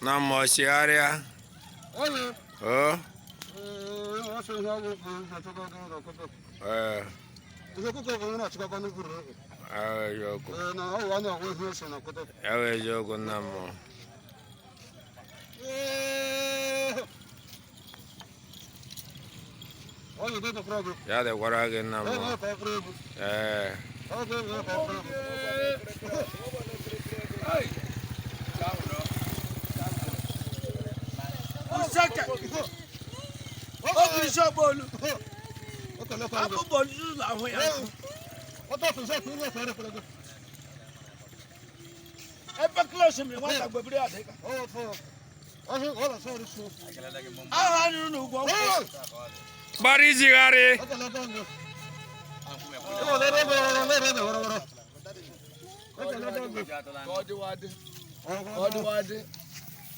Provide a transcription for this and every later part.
Na mmụọ chigharịa. O. Ee. Eziokwu. Ya bụ eziokwu nna mmụọ. Ya dịkwara gị nna mmụọ. Ee. Gbara izigharị.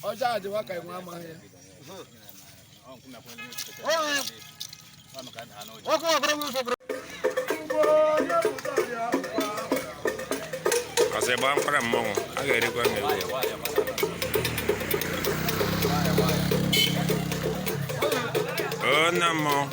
Ọjọ́ àdìwá ka ìwọ̀n amaghị ya. Ọsị gbaa mkpara mmọnwụ, a ga-erikwa m egwu. O nna mmọnwụ.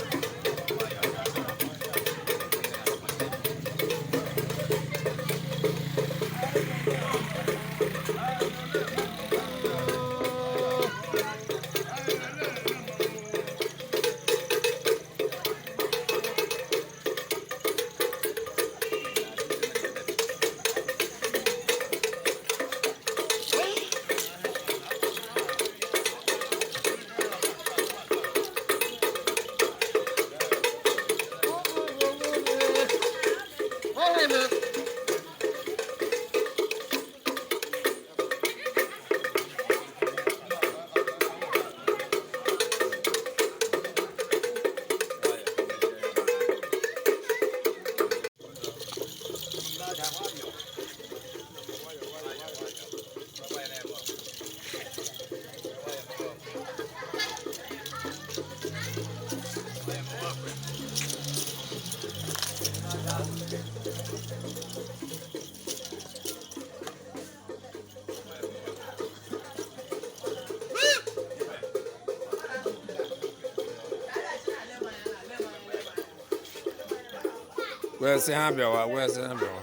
Wee sị ha bịawa, wee sị ha bịawa.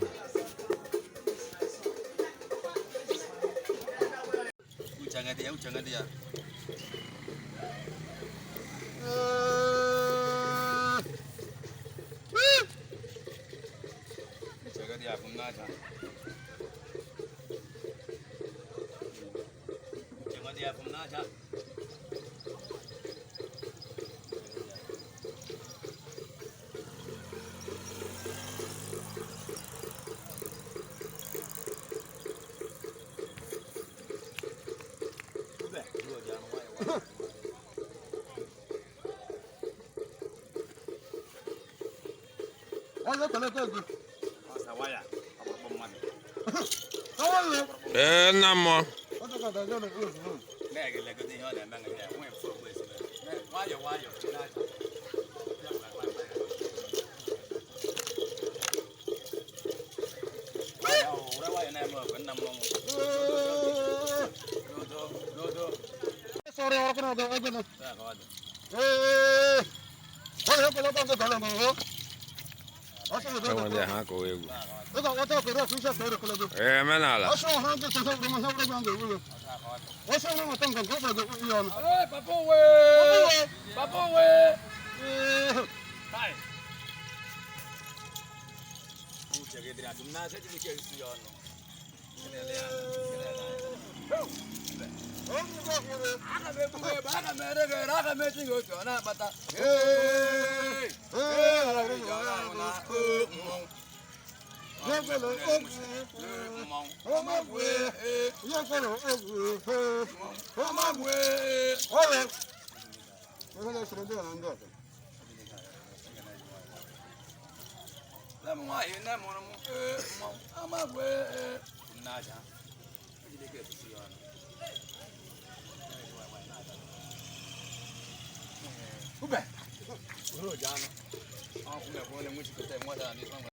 Ee, nna mmụọ. Enwe ndị ha kụwa egwu. Ee, omenala. Papa owe! Papa owe! Aga m ebu ebe, aga m ere gị ere, aga m eti gị otu ọ na-akpata. Ee! Ee!